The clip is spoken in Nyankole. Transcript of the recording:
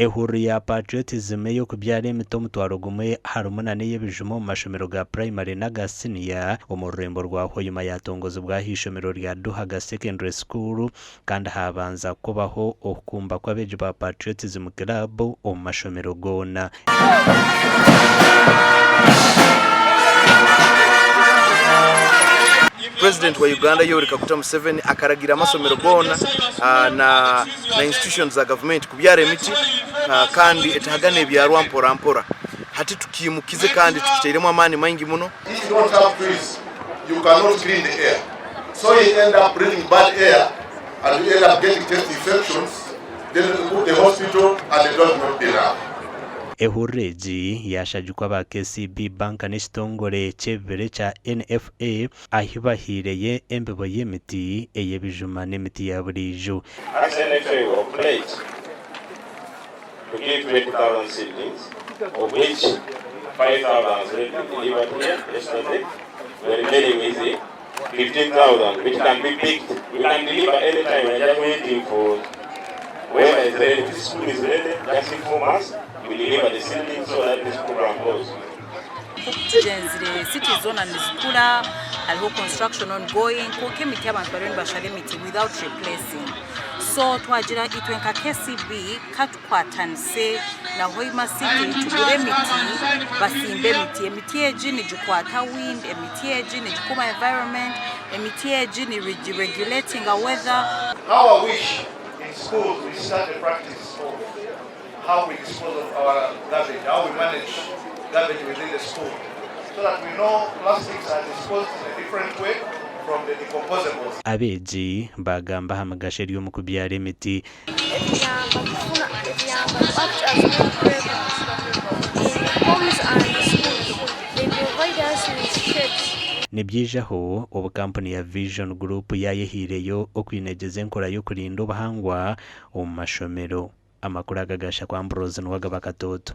Ehururu ya Patriotism ey'okubyara emiti 1000 harimu nana ey'ebijuma omu mashomero ga purayimare n'aga siniya omu rurembo rwa Hoima yatongozibwa ah'eishomero rya Duhaga Secondary School kandi habanza kubaho okukumba kw'abeegi ba Patriotism Club omu mashomero goona. Purezidenti wa Uganda Yoweri Kaguta Museveni akaragira amasomero goona na institutions za gavumenti kubyara emiti kandi etahaga nebyarwa mpora mpora. Hati tukiimukize kandi tukitairemu amaani maingi muno. If you don't have trees, you cannot clean the air. So you end up breathing bad air and you end up getting chest infections, then you go to the hospital and the drugs will not be enough. Ehururu egi yashagikwa aba KCB Bank n'ekitongore ky'ebibira ekya NFA ahi bahaireyo embibo y'emiti ey'ebijuma n'emiti ya buriijo. As NFA we pledge to give 20,000 seedlings of which 5,000 has already been delivered here yesterday, the remaining is 15,000 which can be picked. We can deliver anytime, we are just waiting for when is ready, if the school is ready, just inform us, we deliver the seedlings so that this program goes. Nk'oku tugyenzire cities zoona nizikura hariho construction ongoing kwonka emiti abantu bariyo nibashara emiti without replacing so twagira itwe nka KCB katukwatanise na Hoima City tugure emiti basimbe emiti. Emiti egi nigikwata wind, emiti egi nigikuuma environment, emiti egi niregulatinga weather. How I wish in schools we start a practice of how we dispose of our garbage, how we manage garbage within the school, so that we know plastics are disposed in a different way from the decomposables. Abeegi baagamba aha migasho eri omu kubyara emiti. Etuyamba kufuna etuyamba to act as good workers in homes and schools. They provide us with shades. Nibyijaho obu kampuni ya Vision Group yaayehaireyo okwinegyeza enkora y'okurinda obuhangwa omu mashomero. Amakuru aga gaashakwa Ambrose Nuwagaba Katooto.